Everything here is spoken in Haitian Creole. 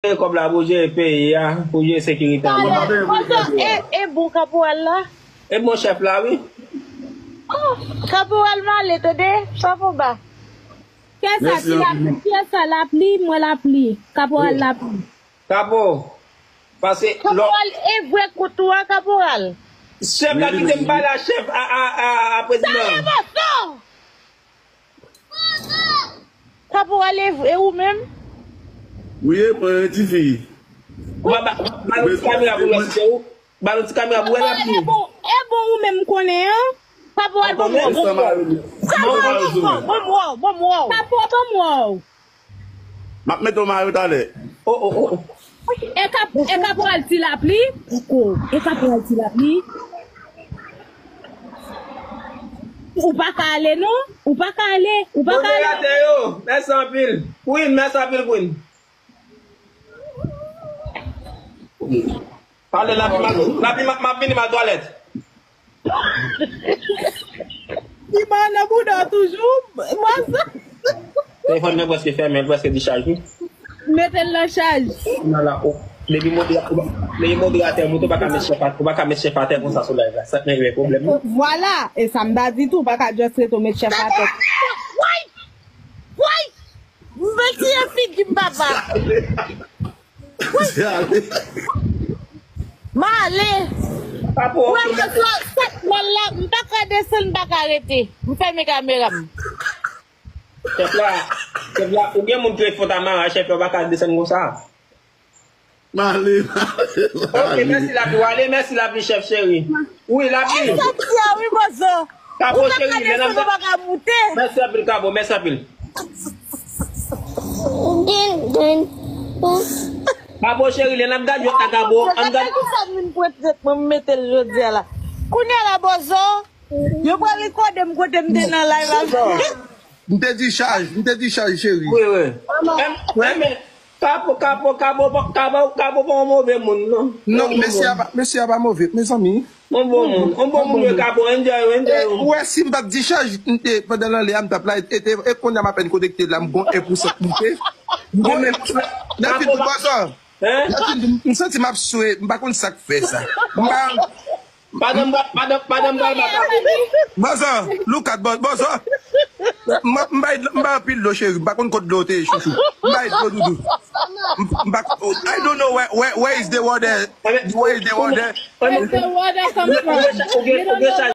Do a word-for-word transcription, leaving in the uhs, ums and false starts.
jere kòb la, pou jere peyi a, pou jere sekirite a. Talè, konsa, e, e bon kaporal la? E bon chèf la, wi. Oh, kaporal m ale, tande, sa fò ba. Kiyès sa, ti lapli, kiyès sa, lapli, mwen lapli, kaporal lapli. Kapo, pase lò. Kaporal, e vre kout ou a, kaporal. Chèf la kite m pale a chèf, a, a, a, a prezidan. Talè, boso! Kaporal, e, e ou menm? Wi, e mwen, tifi. Ou pa ba, ba nou ti kamera pou wè si se ou. Ba nou ti kamera pou wè lapli. E bon, e bon ou menm konnen an. Kaporal, bon, bon, bon, bon. Kaporal, bon, bon, bon, bon. Kapo, bon, bon. M ap mete w mayo talè. Oh, oh, oh. E kap, e kaporal ti lapli. Oko. E kaporal ti lapli. Ou pa ka ale, non? Ou pa ka ale? Ou pa ka ale? Moderatè yo, mèsi anpil. Queen, mèsi anpil, Queen. Pale, lapli, m ap, lapli, m ap, m ap vini, m al twalèt. Piman nan bouda w toujou, mwa sa. Telefòn mwen prèske fèmen, l prèske dichaj, wi. Mete l nan chaj. Nan la, o, depi modera-, depi moderatè moute, ou pa ka met chèf a, ou pa ka met chèf atè konsa sou live la. Sa k gen pwoblèm, non? Vwala, e sa m ta di tou, ou pa ka just rete w met chèf atè. Woy! Woy! M retire figi m, papa. M ale. Wè, m sot mal la, m pa ka desann, m pa ka rete. M fèmen kamera m. Chèf la, chèf la, ou gen moun ki ret fon tamara, chèf la, ou pa ka desann konsa. M ale, m ale, m ale. Ok, mèsi lapli, w ale, mèsi lapli, chèf cheri. Wi, lapli. E sòti a, wi, bozo. Kapo cheri, lè n ap, ou pa ka moute. Mèsi anpil, Kapo, mèsi anpil. Kapo cheri, lè n ap gade jwèt la, Kapo, ann gade. Kisa m vin pran tèt mwen, m mete l jodi a la. Kounye a la, bozo, yo pral rekòde m kote m te nan live avè. M te dichaj, m te dichaj, cheri. Wi, wi. Em, em, Kapo, Kapo, Kapo, Kapo, Kapo pa yon move moun, non. Non, mesye a pa, mesye a pa move, mezanmi. Yon bon moun, yon bon moun, wi, Kapo, enjoy, enjoy. E, ou wè, si m pa t dichaj, m te, pandan l anlè a, m t ap la, e, e, e kounye a m apèn konekte la, m gon en pou san moute. M gon en pou san. Nèg fin di, bòzò. Nèg fin di, m santi m ap swe, m pa konn sa k fè sa. M pa Madanm, madanm, madanm pral bat avè nou. Bòzò, look at bò-, bòzò. M, m bay, m bay anpil dlo, cheri. M pa konn kot dlo te ye, chouchou. M bay dlo, doudou. M, m pa, I don't know where, where, where is the water? Where is the water? Where is the water come from? Ou gen, ou gen, ou gen chaj.